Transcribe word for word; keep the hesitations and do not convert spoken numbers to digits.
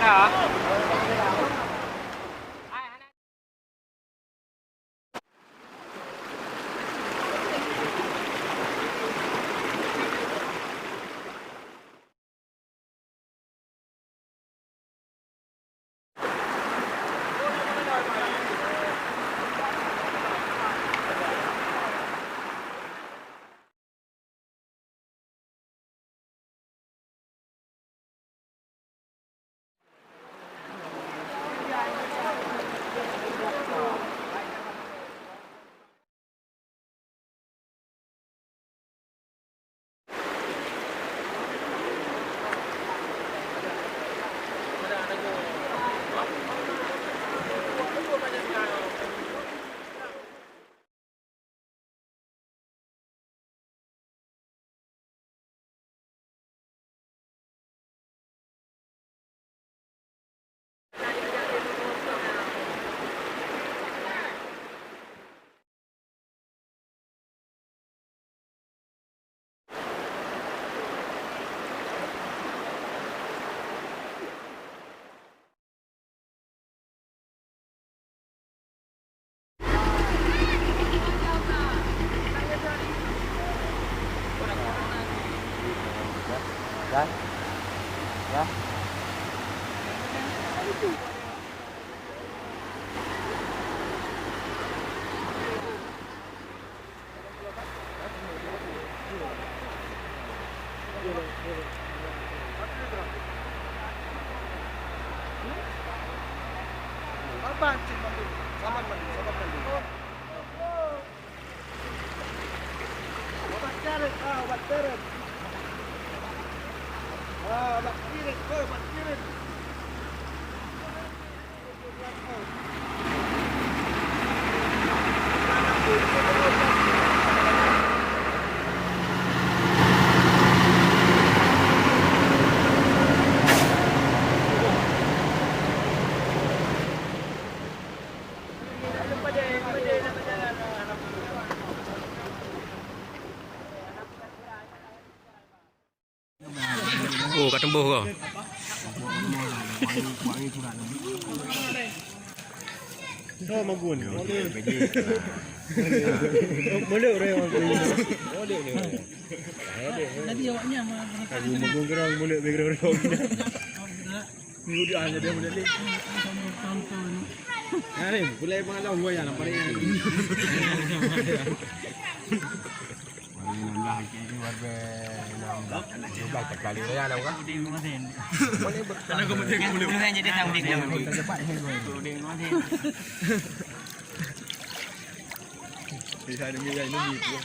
Sabar, cik, sabar, sabar, sabar. Obat karet, ah, obat karet. Ah, obat kiret, oh, obat kiret. Oh, ka teumbôh ko. Oh, magun. Boleh orang magun. Tadi awaknya mah. Aku magun gerang boleh background orang. Minggu dia hanya dia boleh. Nah, ni, pulai pengalau gua ya, nampak ni. Enam belas hari tu, warga enam belas, tujuh belas, tak kali raya dah, kan? Kalau kau mesti kulit. Kita cepat, eh, gua. Bisa demi yang ini, tu.